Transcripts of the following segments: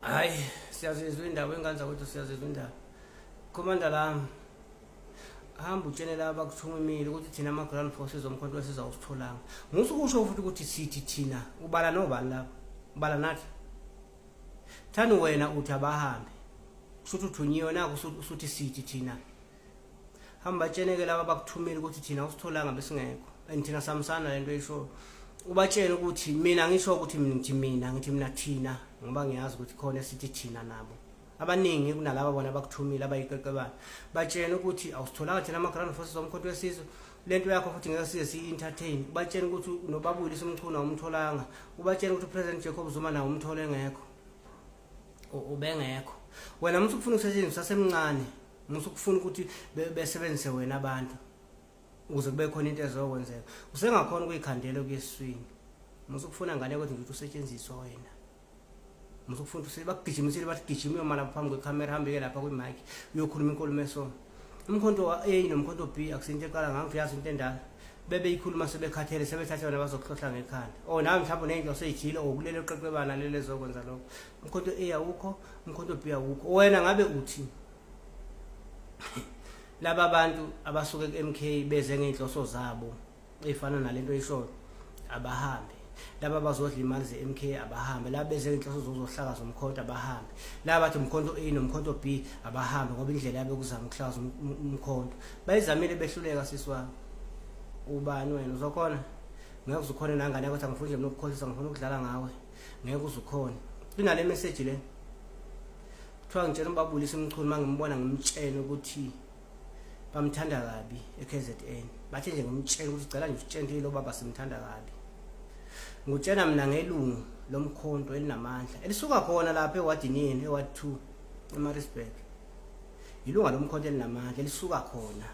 Hayi, siyazizwa indaba ingane zakwethu, siyazizwa indaba. Commander lami, hamba utshele laba abakuthumile ukuthi thina ama-ground forces omkhonto wesizwe awusitholanga. Musukusho futhi ukuthi sithi thina, ubala nobani lapho? Ubala nathi. Thani wena uthi abahambe. Kushuthi uthunyiwe naku usuthi sithi thina. Hamba batsheneke laba abakuthumile ukuthi thina awusitholanga besingekho. And thina samsana lento eyishoyo. Ubatshele ukuthi mina ngisho ukuthi mina ngithi mina ngithi mina thina ngoba ngiyazi ukuthi khona esithi thina nabo. Abaningi kunalaba bona abakuthumile abayiqeqebana. Batshele ukuthi awusitholanga thina ama-ground forces omkhonto wesizwe. Lento yakho futhi ngeke size siyi-entertain. Ubatshele ukuthi nobabuyile uMchunu awumtholanga. Ubatshele ukuthi uPresident Jacob Zuma nawo umthole engekho. Ubengekho. Wena musu kufuna ukusetshenziswa sasemncane. Musu kufuna ukuthi besebenzise wena abantu ukuze kube khona into ezokwenzeka. Usengakhona ukuyikhandela okuyeswini. Musu kufuna ngane ukuthi nje usetshenziswa wena. Musu kufuna ukuthi bakugijimisile bathi gijima uyoma lapha phambi kwekhamera hambe ke lapha kwi-mic uyokhuluma inkulumo eso. Umkhonto wa A nomkhonto B akusinto eqala ngangiyazi into endala. Bebeyikhuluma sebekhathele sebethatha wena bazokuhlohla ngekhanda. Oh nawe mhlawumbe uneyinhloso eyithile or kulelo qeqebana lelo ezokwenza lokho. Umkhonto A awukho, umkhonto B awukho. Wena ngabe uthi laba bantu abasuke ku-MK beze ngey'nhloso zabo ey'fana nalento oyishoyo abahambe, laba abazodla imali ze-MK abahambe, laba beze ngey'nhloso zokuzohlakaza umkhonto abahambe, laba bathi umkhonto A nomkhonto B abahambe, ngoba indlela yabo yokuzama ukuhlakaza umkhonto bayizamile behluleka. Sisi wami, ubani wena? Uzokhona? Ngeke uzukhone nangane yakho. Angifuni nje mina ukukhohlisa, ngifuna ukudlala ngawe, ngeke uzukhone. Kunale message le kuthiwa ngitshela ubabulisa uMchunu uma ngimbona ngimtshele ukuthi bamthanda kabi e-KZN. Bathe nje ngimtshele ukuthi cela nje usitshele lo baba simthanda kabi. Ngutshela mina ngelungu lomkhonto elinamandla elisuka khona lapha ewadini yenu eward 2 eMaritzburg. Ilunga lomkhonto elinamandla elisuka khona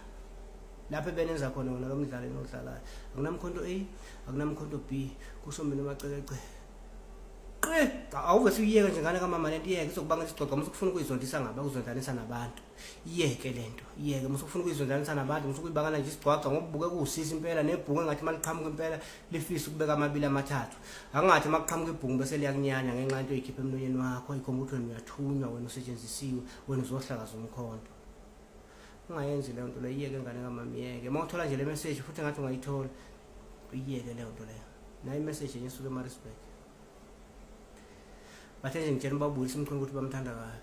lapho ebenenza khona wona lo mdlalo enodlalayo. Akunamkhonto A, akunamkhonto B, kusho mina uMacekeceke. Qi, awuve suyiyeke nje ngane kamama lento, iyeke izokubangela isigcogco. Musu kufuna ukuyizondisa ngaba ukuzondanisa nabantu. Iyeke lento, iyeke. Musu kufuna ukuyizondanisa nabantu, musu kuyibangela nje isigcwagcwa ngoba ubuke kuwusisi impela nebhungu engathi maliqhamuka impela lifisa ukubeka amabili amathathu. Angathi makuqhamuka ibhungu bese liyakunyanya ngenxa yento oyikhipha emlonyeni wakho, ikhomba ukuthi wena uyathunywa, wena usetshenzisiwe, wena uzohlakaza umkhonto. Ungayenzi leyo nto leyo, iyeke ngane kamama, iyeke. Uma uthola nje le message futhi engathi ungayithola, uyiyeke leyo nto leyo. Nayo imessage enye esuka eMaritzburg. Bathe nje ngitshela ubabuyisa uMchunu ukuthi bamthanda kabi.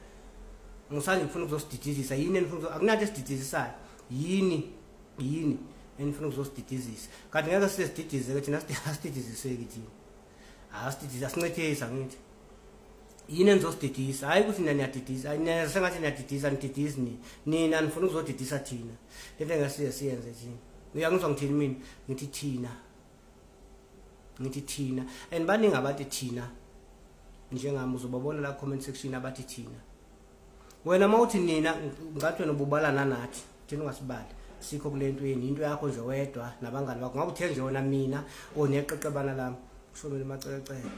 Ngisanje ngifuna ukuzosididizisa yini enifuna, akunanto esididizisayo. Yini? Yini enifuna ukuzosididizisa? Kanti ngeke size sididize ke thina, asididiziseki thina. Asididize, asincethisa ngithi. Yini enizosididisa? Hayi ukuthi nina niyadidisa, nina sengathi niyadidisa, nididisi nina. Nina nifuna ukuzodidisa thina. Lento engeke size siyenze thina. Uyangizwa ngithini mina? Ngithi thina. Ngithi thina. And baningi abathi thina. Njengami uzobabona la comment section abathi thina. Wena mawuthi nina ngathi wena ububala nanathi, thina ungasibali. Sikho kule nto yeni, into yakho nje wedwa nabangani bakho. Ngabe uthe nje wena mina oneqeqebana lami. Kusho mina uMacekeceke.